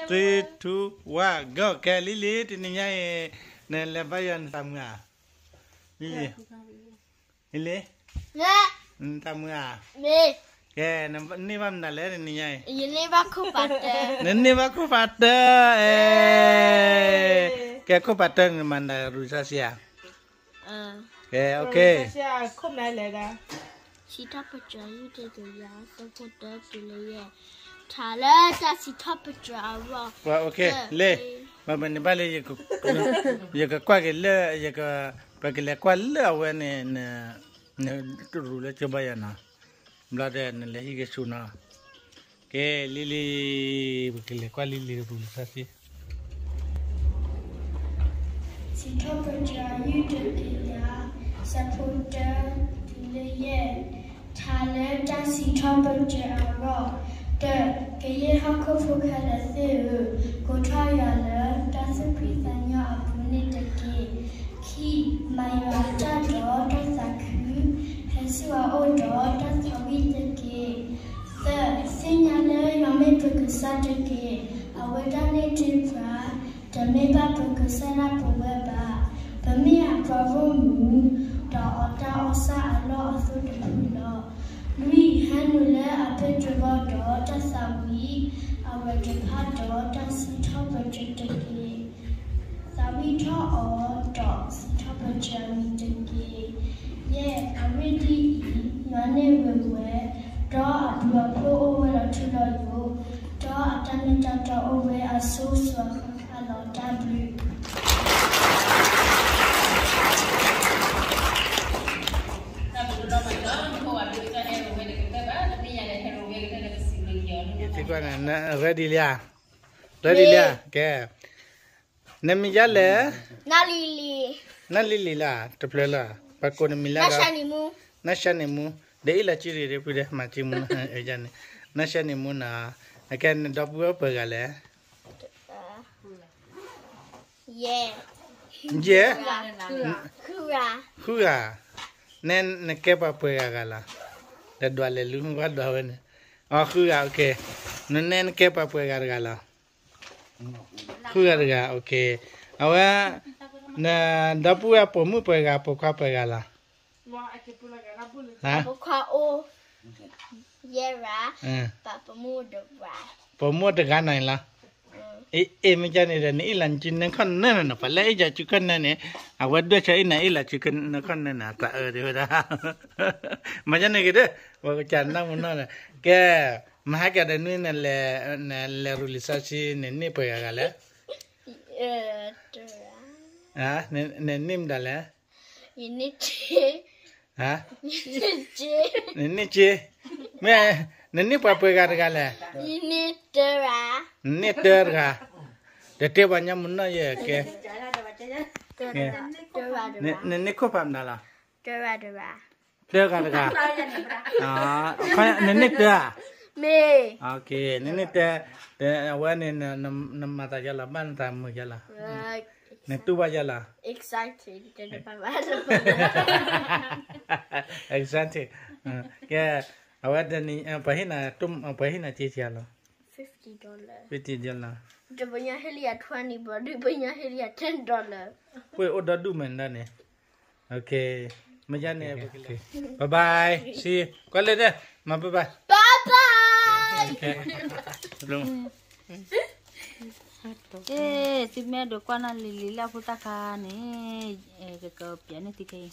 Three, two, one, go. ကဲ လံလံ တနံၤညါအံၤ နလဲၤဘါယွၤနသးမုာ်ဧါ, လံလံ, လံလံ, နသးမုာ်ဧါ, ကဲ နန့ၢ်ဘၣ်မနုၤလဲၣ် တနံၤညါအံၤ, နန့ၢ်ဘၣ်ခိၣ်ဖးတၢ, အဲ, ကဲ ခိၣ်ဖးတၢ နမၤနၤရူၢ်စၢ်စံဧါ, ကဲ OK. စံးထီၣ်ပတြၢၤ ယုၢ်တကယၤ ဆၢဖိတၢတုၤလၢယဲၢ်, ထါလၢတၢ်စံးထီၣ်ပတြၢၤအဂီၢ်, လ့, ဘၣ်မနုၤဘၣ်လၢ ယကကွၢ်က့ၤလၢ ပကလဲၤကွၢ်လၢအဝဲန့ၣ် နရူၢ်လၢကၠိဘါယွၤနီၤ, ဘျီဒီး နလဲၤဟံၣ်က့ၤဆူနီၤ, ကဲ လံလံ, ပကလဲၤကွၢ်လံလံရူၢ်လံာ်စီဆှံ စံးထီၣ်ပတြၢၤ ယုၢ်တကယၤ ဆၢဖိတၢတုၤလၢယဲၢ်, ထါလၢတၢ်စံးထီၣ်ပတြၢၤအဂီၢ်, တၢ, ကယဲၢ်ဟီၣ်ခိၣ်ဖိခဲလၢာ်သ့ၣ်ဧၢ, ကိးထီၣ်ယွၤလၢတၢ်သူၣ်ဖှံသးညီအပူၤန့ၣ်တက့ၢ်. ခံ, မၤယွၤအတၢ်ဒီးတၢ်သးခု, ဟဲဆူအအိၣ်ဒီးတၢ်သးဝံၣ်တက့ၢ်. သၢ, သ့ၣ်ညါလၢယွၤမ့ၢ်ပကစၢ်တက့ၢ်, အဝဲဒၣ်န့ၣ်တ့ၢ်ပှၤ, တမ့ၢ်ဘၣ်ပကစၢ်ဒၣ်ပဝဲဘၣ်. ပမ့ၢ်အပှၤဂီၢ်မုၢ်, ဒီးအီၣ်တၢ်အီၣ်ဆၣ်အလီၢ်အသိးတဖုလီၤ. လွံၢ်, ဟဲနုာ်လၢအဘ့ၣ်တဘီဒီးတၢ်သးဝံၣ်, အဂၤတဖၣ်ဒီးတၢ်စံးထီၣ်ပတြၢၤတက့ၢ်. သးဝံၣ်ထီၣ်အီၤဒီးစံးထီၣ်ပတြၢၤအမံၤတက့ၢ်. ယဲၢ်, အဂ့ၢ်ဒ်အံၤ, ယွၤန့ၣ်ဝ့ၤဝဲ, ဒီးအဘျုးအဖှိၣ်အိၣ်ဝဲလီၤထူလီၤယိာ်, ဒီးအတၢ်မ့ၢ်တၢ်တီအိၣ်ဝဲအစိၤစိၤအဃၣ်ဃၣ်လီၤ. တၢ်ဘျုး ယထံၣ်ကွၢ်န့ၣ် ready လံဧါ, ready လံဧါ, ကဲ, နမံၤယါလဲၣ်, နလံလံလၢ တဖျၢၣ်လၢ ပှၤကိးနမံၤလၢ နၢ်ရှါန့ၣ်မူ, ဒီးအ့ၣ်လီၤစုရ့ၣ်ဒီးဖုဒီးမၤစုမူ, နၢ်ရှါန့ၣ်မူနီၤ, အကဲနဒီပုၢ်ဝဲၢ်ပှဲၤဂၤလဲၣ်, ယဲၢ်, ဃုဂၤ, နကဲပှၤပှဲၤဂၤဂၤလီၤ, ဒီးဒွးလဲၤလူၤဘၣ်ဒွးဝဲန့ၣ်, အဃုဂၤ, နကဲပှၤပှဲၤဂၤတဂၤလီၤ, ဃုဂၤတဂၤ, အဝဲ, နဒီပုၢ်ဝဲၢ်ပိာ်မုၣ်ပှဲၤဂၤ ပိာ်ခွါပှဲၤဂၤလီၤ, ပိာ်ခွါအိၣ်, ယဲၢ်ဂၤ, ပိာ်မုၣ်တဂၤနီၤလီၤ, အ့ မ့ၢ်ကန့ၣ်ဒီး နအ့ၣ်လီၤစုနၢခီၣ်နၢနီၤ, ပှၤလၢအ့ၣ်ယၤစုခီၣ်နၢန့ၣ်, အဝဲဒွဲၣ်ဆၢအ့ၣ်နၤအ့ၣ်လီၤစုနၢခီၣ်နၢန့ၣ် သးအၢဒၣ်ဝဲဒၣ်, မ့ၢ်ကန့ၣ်က့ၤဒီး, ပကစၢ်နၢမူနီၢ်ဒီး, ကဲ, မဟါကဒီးနွံနလဲၤ, နလဲၤရူၢ်လံာ်စီဆှံ နန့ၢ်ပှဲၤဂၤဂၤလဲၣ်, နန့ၢ်မတၤလဲၣ်, နန့ၢ်က့, မ့ၢ်, နန့ၢ်ပှၤပှဲၤဂၤတဂၤလဲၣ်, နန့ၢ်တၢတဂၤ, တတဲပှၤညါမူနီၢ်ယဲၢ်ကဲ, နန့ၢ်ခိၣ်ဖးမတၤလီၤ, တၢဂၤတဂၤ, နန့ၢ်တၢဧါ, နန့ၢ်တၢ, အဝဲန့ၣ်, နမၤသးယါလီၤ ဘၣ်နသးမုာ်ယါလီၤ, နတူၢ်ဘၣ်ယါလီၤ, excited, ကဲ, အဝဲ, ပှၤဟ့ၣ်နၤစ့ယါလီၤ, fifty dollar, တဘျီညါဟ့ၣ်လံယၤ twenty, ဘျီဒုးဘျီညါဟ့ၣ်လံယၤ ten dollar, အိၣ်ဒီဒူၣ်မးဒၣ်န့ၣ်, မ့ၢ်ယါန့ၣ်, bye bye, see, ကွၢ်လၢဒဲး, မၤ bye bye, bye bye, ကဲ, သုမ့ၢ်အဲၣ်ဒိးကွၢ်နၢ်လံၤလံၤလၢအဖိသၣ်ခါန့ၣ်, ကကပျးန့ၢ်သုခဲအံၤ